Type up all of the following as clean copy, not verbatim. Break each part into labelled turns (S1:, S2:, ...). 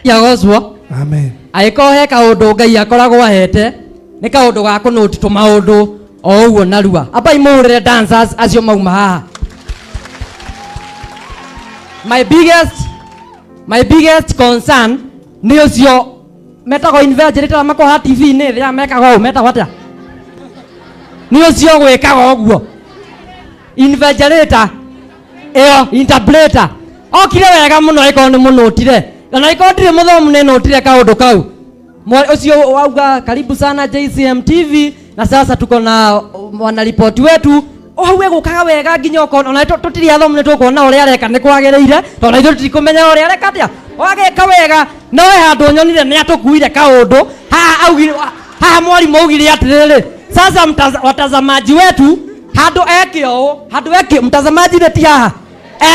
S1: Yagocwo.
S2: Amen.
S1: Angĩkorwo he kaũndũ Ngai akoragwo ahete nĩ kaũndũ ga kũnũti tũmaũndũ o ũguo narua. Ambai mũhũrĩre dancers acio mauma haha. My biggest concern nĩ ũcio metagwo invigilator arĩa makoragwo haha TV-inĩ rĩrĩa mekaga ũũ, metagwo atĩa? Nĩ ũcio gwĩkaga ũguo invigilator ĩyo, interpreter, okire wega mũno. Ĩkorwo nĩ mũnũtire ona ĩkorwo ndirĩ mũthomu, nĩ nũtire kaũndũ kau. Ũcio wauga karibu sana JCM TV na sasa tuko na mwanaripoti wetu o hau egũkaga wega nginya okorwo ona tũtirĩ athomu, nĩ tũkuona ũrĩa areka nĩ kwagĩrĩire, tondũ ithuĩ tũtikũmenya ũrĩa areka atĩa. Wagĩka wega, no he handũ nyonire nĩ atũkuire kaũndũ haha augire haha mwarimũ augire atĩrĩrĩ, sasa watazamaji wetu, handũ eke ũũ, handũ eke mtazamaji nĩ ti haha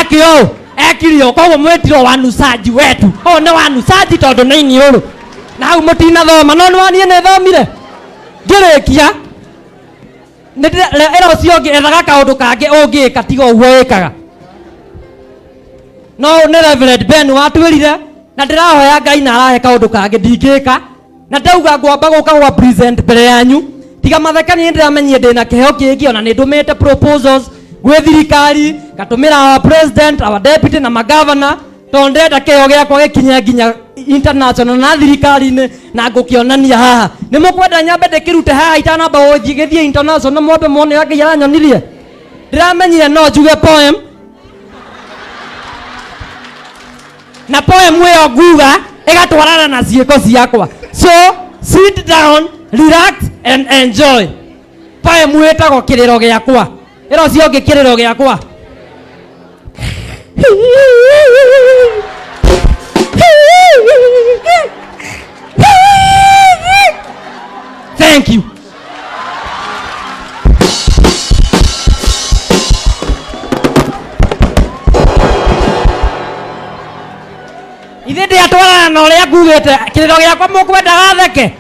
S1: eke ũũ, ekire ũũ, koguo mwĩtirwo wanusaji wetu. Ũyũ nĩ wanusaji tondũ nĩ iniũrũ na hau mũtinathoma, no nĩ waniĩ nĩ thomire ngĩrĩkia. Ĩra ũcio ũngĩ ethaga kaũndũ kangĩ ũngĩka tiga ũguo wĩkaga. No nĩ Reverend Ben watwĩrire na ndĩrahoya Ngai na arahe kaũndũ kangĩ ndingĩka na ndauga ngwamba gũka gwa present mbere yanyu tiga mathekania. Ndĩramenyire ndĩna kĩheo kĩngĩ, ona nĩ ndũmĩte proposals gwĩ thirikari, ngatũmĩra our president, our deputy na magavana, tondũ ndĩrenda kĩheo gĩakwa gĩkinye nginya international na thirikari-inĩ na ngũkĩonania haha. Nĩ mũkwenda nyambe ndĩkĩrute haha itanamba gũthiĩ gĩthiĩ international, mwambe muone ũrĩa Ngai aranyonirie? Ndĩramenyire no njuge poem, na poem ĩyo nguga ĩgatwarana na ciĩko ciakwa. So sit down, relax and enjoy. Poem ĩtagwo Kĩrĩro Gĩakwa. Ĩra ũcio ũngĩ, kĩrĩro gĩakwa. Thank you. Ithe ndĩatwarana na ũrĩa ngugĩte kĩrĩro gĩakwa, mũkwendaga theke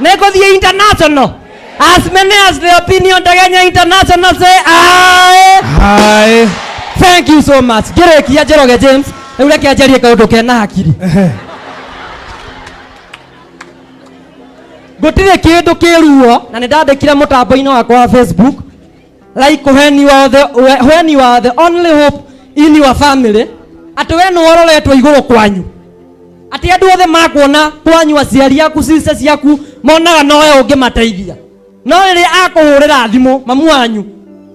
S1: nĩ ngũthiĩ international. As many as the opinion Ndegenya international, say aye.
S2: Hai.
S1: Thank you so much. Ngĩrĩkia, Njoroge James, rĩu reke njarie kaũndũ kena hakiri. Gũtirĩ kĩndũ kĩruo, na nĩ ndandĩkire mũtambo-inĩ wakwa wa Facebook, like when you are the only hope in your family, atĩ we nĩ ũroretwo igũrũ kwanyu, atĩ andũ othe makuona kwanyu, aciari aku, cice ciaku, monaga nowe ũngĩmateithia. No rĩrĩa akũhũrĩra thimũ mamu wanyu,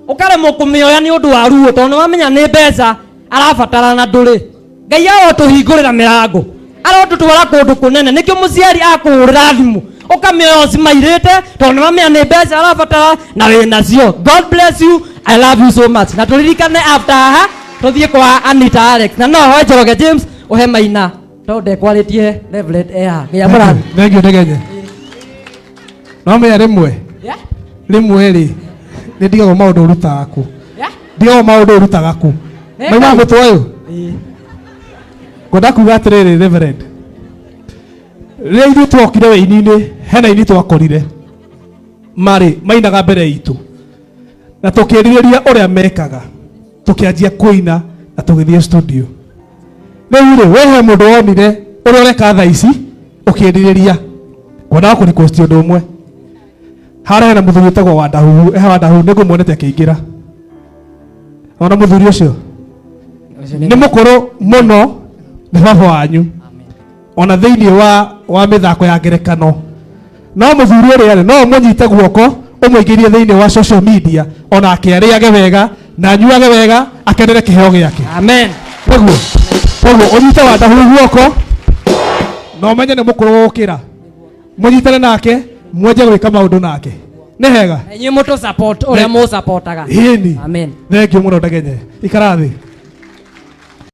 S1: ũkaremwo kũmĩoya nĩ ũndũ wa ruo, tondũ nĩ wamenya nĩ mbeca arabatara na ndũrĩ. Ngai arotũhingũrĩra mĩrango, arotũtwara kũndũ kũnene. Nĩkĩo mũciari akũhũrĩra thimũ ũkamĩoya ũcimairĩte, tondũ nĩ wamenya nĩ mbeca arabatara na wĩ nacio. God bless you, I love you so much. Na tũririkane after haha tũthiĩ kwa Anita Alex, na no hoe Njoroge James ũhe maina tondũ ndekwarĩtie Reverend eha gĩa mũrathi.
S2: Thank you, Ndegenye. No menya rĩmwe rĩmwe rĩ nĩ ndigagwo maũndũ ũrutaga kũ, ndigagwo maũndũ ũrutaga kũ.
S1: Nĩ
S2: Maima
S1: Ngai.
S2: mũtwe ũyũ. Ngwenda kuga atĩrĩrĩ, Reverend, rĩrĩa ithuĩ twokire wĩini-inĩ, hena ini twakorire marĩ mainaga mbere itũ na tũkĩrirĩria ũrĩa mekaga, tũkĩanjia kũina na tũgĩthiĩ studio. Rĩu rĩ, we he mũndũ wonire ũrĩa ũreka thaa ici ũkĩrirĩria? Ngwendaga kũ request ũndũ ũmwe. Harĩa hena mũthuri wĩtagwo Wandahuhu, eha Wandahuhu, nĩ ngũmuonete akĩingĩra. Ona mũthuri ũcio nĩ mũkũrũ mũno, nĩ baba wanyu ona thĩinĩ wa mĩthako ya ngerekano. No mũthuri ũrĩa rĩ, no ũmũnyite guoko ũmũingĩrie thĩinĩ wa social media, onake arĩage wega na anyuage wega, akenere kĩheo gĩake.
S1: Amen.
S2: Nĩguo koguo ũnyite Wandahuhu guoko na ũmenye nĩ mũkũrũ gũkĩra, mũnyitane nake, mwenje gwĩka maũndũ nake, nĩ hega.
S1: Na inyuĩ mũtũ support ũrĩa mũsupportaga.
S2: Ĩni.
S1: Amen.
S2: Thank you mũno, Ndegenye. Ikara thĩ.